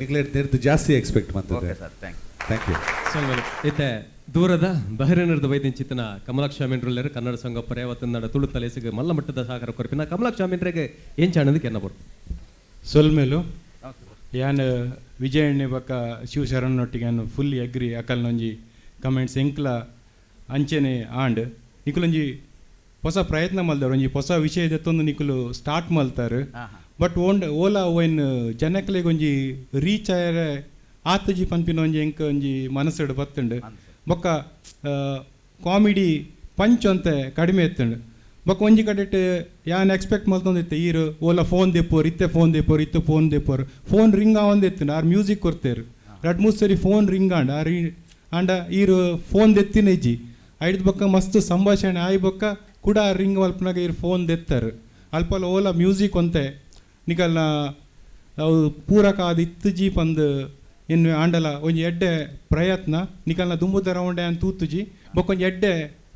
Nikhil ನೆರ್ದು ಜಾಸ್ತಿ expect ಮಂತದೆ. Okay sir, thank you. Thank you. ಸೊಲ್ಮೆಲು. ಇತ್ತೆ ದೂರದ ಬಹರೇನರ್ದ ವೈದ್ಯಂಚಿತನ ಕಮಲಾಕ್ಷ ಮೀನ್ರುಲ್ಲೇರು ಕನ್ನಡ ಸಂಘ ಪರ್ಯಾವತನ್ನಡ ತುಳು ತಲೇಸಿಗೆ ಮಲ್ಲ ಮಟ್ಟದ ಸಹಕಾರ ಕೊರಪಿನ ಕಮಲಾಕ್ಷ ಮೀನ್ರಿಗೆ ಏನ್ ಚಾಣದ ಕೆನ್ನ ಬರು. ಸೊಲ್ಮೆಲು. ಯಾನ್ ವಿಜಯಣ್ಣೆ ಬೊಕ್ಕ ಶಿವಶರಣೊಟ್ಟಿಗೆ ಯಾನ್ ಫುಲ್ ಎಗ್ರಿ. ಅಕಲ್ನೊಂಜಿ ಕಮೆಂಟ್ಸ್ ಎಂಕ್ಲ ಅಂಚೆನೆ ಆಂಡ್. ನಿಕುಲೊಂಜಿ ಹೊಸ ಪ್ರಯತ್ನ ಮಲ್ದಾರ್, ಒಂಜಿ ಹೊಸ ವಿಷಯ ದೆತ್ತೊಂದು ನಿಕುಲು ಸ್ಟಾರ್ಟ್ ಮಲ್ತಾರ್. ಬಟ್ ಓಂಡ್ ಓಲಾ ಒಯ್ನ್ ಜನಕ್ಲೆಗ್ ಒಂಜಿ ರೀಚ್ ಆಯರೆ ಆತಜಿ ಪನ್ಪಿನ ಒಂಜಿ ಎಂಕ್ ಒಂಜಿ ಮನಸ್ಸುಡು ಬತ್ತುಂಡು. ಬೊಕ್ಕ ಕಾಮಿಡಿ ಪಂಚ್ ಅಂತೆ ಕಡಿಮೆ ಇತ್ತುಂಡು. ಬೊಕ್ಕ ಒಂಜಿ ಕಡೆಟ್ ಯಾನ್ ಎಕ್ಸ್ಪೆಕ್ಟ್ ಮಲ್ತೊಂದಿತ್ತೆ ಈರು ಓಲ ಫೋನ್ ದೆಪ್ಪೋರು ಇತ್ತೆ ಫೋನ್ ದೆಪ್ಪೋರು ಇತ್ತೆ ಫೋನ್ ದೆಪ್ಪೋರು ಫೋನ್ ರಿಂಗ್ ಆವೊಂದಿತ್ತುಂಡು. ಆರ್ ಮ್ಯೂಸಿಕ್ ಕೊರ್ತೇರು ರಡ್ಡ್ ಮೂರು ಸರಿ ಫೋನ್ ರಿಂಗ್ ಆಂಡ್ ಆರ್ ಆಂಡ ಈರು ಫೋನ್ ದೆತ್ತಿನ ಇಜ್ಜಿ. ಐಡ್ದ್ ಬೊಕ್ಕ ಮಸ್ತ್ ಸಂಭಾಷಣೆ ಆಯಿ ಬೊಕ್ಕ ಕೂಡ ರಿಂಗ್ ಮಲ್ಪನಾಗ ಈರು ಫೋನ್ ದೆತ್ತಾರೆ. ಅಲ್ಪಲ ಓಲ ಮ್ಯೂಸಿಕ್ ಒಂತೆ ನಿಕಲ್ನ ಅವು ಪೂರಕ ಆದ್ ಇತ್ತುಜಿ ಪಂದ್ ಇನ್ನು ಆಂಡಲ ಒಂಜಿ ಎಡ್ಡೆ ಪ್ರಯತ್ನ. ನಿಕಲ್ನ ದುಂಬುದ ರೌಂಡ್ ಯಾನ್ ತೂತುಜಿ. ಬೊಕ್ಕ ಒಂಜಿ ಎಡ್ಡೆ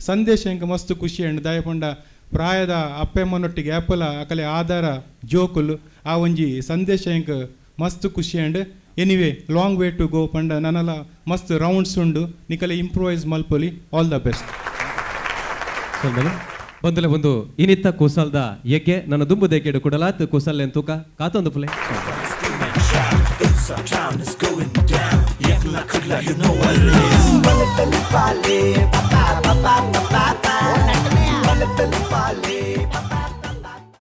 ಸಂದೇಶ ಎಂಕ್ ಮಸ್ತ್ ಖುಷಿ ಅಂಡ್. ದಾಯ ಪಂಡ ಪ್ರಾಯದ ಅಪ್ಪೆಮ್ಮನೊಟ್ಟಿಗೆ ಆಪಲ ಅಕಲೆ ಆಧಾರ ಜೋಕುಲು, ಆ ಒಂಜಿ ಸಂದೇಶ ಎಂಕ್ ಮಸ್ತ್ ಖುಷಿ and. Anyway long way to go ಪಂಡ ನನಲ ಮಸ್ತ್ ರೌಂಡ್ಸ್ ಉಂಡು, ನಿಕಲೆ ಇಂಪ್ರೂವೈಸ್ ಮಲ್ಪೊಲಿ. All the best. ಬಂದಲೆ ಒಂದು ಇನಿತ್ತ ಕುಸಲ್ದ ಎಗ್ಗೆ ನನ್ನ ದುಂಬು ದೇಕೆಡು ಕುಡಲಾತ್ ಕುಸಲ್ಲೆನ್ ತೂಕ ಕಾತೊಂದು ಪುಲೆ. ಬಲೆ ತಲಿಪಾಲೆ, ಪಾ ಪಾ ಪಾ ಪಾ ಪಾ. ಬಲೆ ತಲಿಪಾಲೆ.